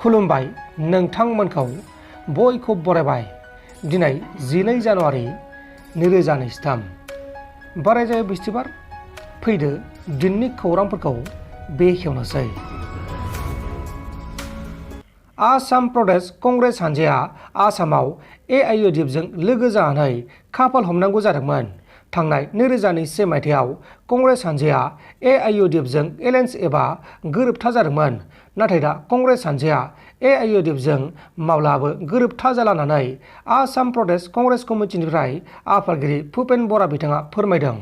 खुलुमबाय नोंथांमोनखौ बयखौ बरायबाय। दिनै 12 जानुवारि 2023 बारायजायो बिस्थिबार। फैदो दिननि खौरांफोरखौ बेखेवनोसै। आसाम प्रदेश कंग्रेस हानजाया आसामाव AIUDIFजों लोगो जानानै खाफाल हमनांगौ जादोंमोन। थांनाय 2021 मायथाइयाव कंग्रेस हानजाया AIUDIFजों एलायन्स एबा गोरोबथा जादोंमोन। नाथाय दा कंग्रेस हानजाया AIUDIFजों माब्लाबो गोरोबथा जाला होननानै आसाम प्रदेश कंग्रेस कमिटिनिफ्राय आफादगिरि भुपेन बरा बिथाङा फोरमायदों।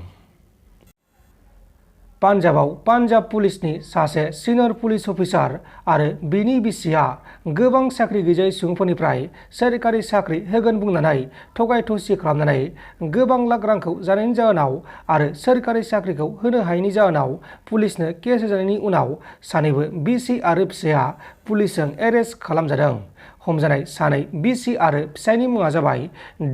पान्जाबाव पान्जाब पुलिसनि सासे सिनियर पुलिस अफिसार आरो बिनि बिसिया गोबां साख्रि गैजायै सुबुंफोरनिफ्राय सोरखारि साख्रि होगोन बुंनानै थगाय थसि खालामनानै गोबां लाख रांखौ जानायनि जाहोनाव आरो सोरखारि साख्रिखौ होनो हायैनि जाहोनाव पुलिसनो केस होजानायनि उनाव सानैबो बिसि आरो फिसाया पुलिसजों एरेस्ट खालामजादों। हमजानाय सानै बिसि आरो फिसायनि मुङा जाबाय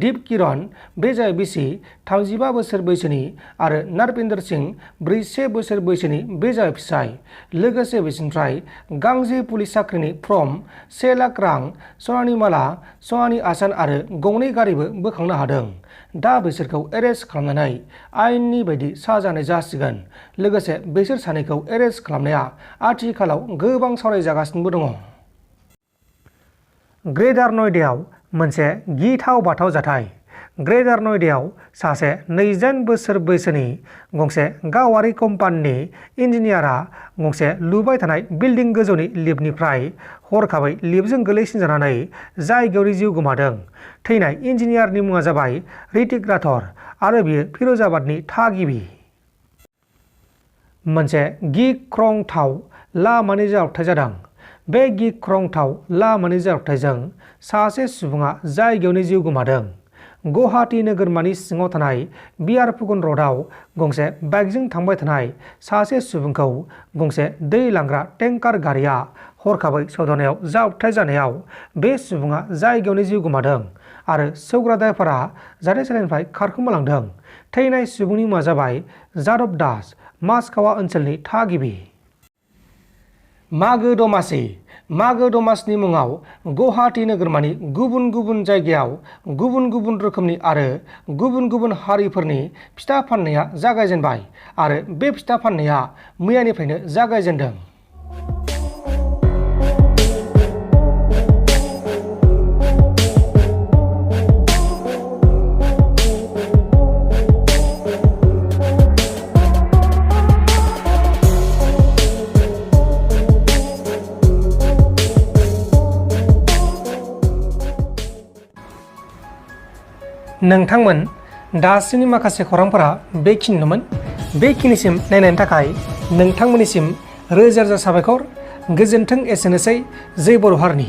दीप किरण, बे जाबाय बिसि 35 बोसोर बैसोनि, आरो नारपिन्दर सिंह, 41 बोसोर बैसोनि, बे जाबाय फिसाय। लोगोसे बिसोरनिफ्राय गांजे पुलिस साख्रिनि फर्म, 1 लाख रां, सनानि माला, सनानि आसान आरो गंनै गारिबो बोखांनो हादों। दा बिसोरखौ एरेस्ट खालामनानै आयेननि बायदि साजा होनाय जासिगोन। लोगोसे बिसोर सानैखौ एरेस्ट खालामनाया आथिखालाव गोबां सावरायजागासिनोबो दङ। ग्रेटार नयडायाव मोनसे गिथाव बाथाव जाथाय। ग्रेटार नयडायाव सासे 28 बोसोर बैसोनि गंसे गावारि कम्पानिनि इन्जिनियारा गंसे लुबाय थानाय बिल्डिं गोजौनि लिफ्टनिफ्राय हरखाबै लिफ्टजों गोलैसिनजानानै जायगायावनो जिउ गोमादों। थैनाय इन्जिनियारनि मुङा जाबाय ऋतिक राठौर आरो बियो फिरोजाबादनि थागिबि। मोनसे गिख्रंथाव लामानि जाब्रबथाय जादों। बे गिख्रंथाव लामानि जाब्रबथायजों सासे सुबुङा जायगायावनो जिउ गोमादों। गुवाहाटी नोगोरमानि सिङाव थानाय बियारपुकुन र'डआव गंसे बाइकजों थांबाय थानाय सासे सुबुंखौ गंसे दै लांग्रा टेंकार गारिया हरखाबै सौदावनायाव जाब्रबथाय जानायाव बे सुबुङा जायगायावनो जिउ गोमादों आरो सौग्रा ड्राइभारआ जाथायसालिनिफ्राय खारखोमालांदों। थैनाय सुबुंनि मुङा जाबाय जादब दास, मासखावा ओनसोलनि थागिबि। मागो दमासि। मागो दमासिनि मुङाव गुवाहाटी नोगोरमानि गुबुन गुबुन जायगायाव गुबुन गुबुन रोखोमनि आरो गुबुन गुबुन हारिफोरनि फिथा फाननाया जागायजेनबाय आरो बे फिथा फाननाया मैयानिफ्रायनो जागायजेनदों। नोंथांमोन दासिमनि माखासे खौरांफोरा बेखिनिनोमोन। बेखिनिसिम नायनायनि थाखाय नोंथांमोननिसिम रोजा रोजा साबायखर। गोजोन्थों। एसेनोसै। जै बर' हारिनि।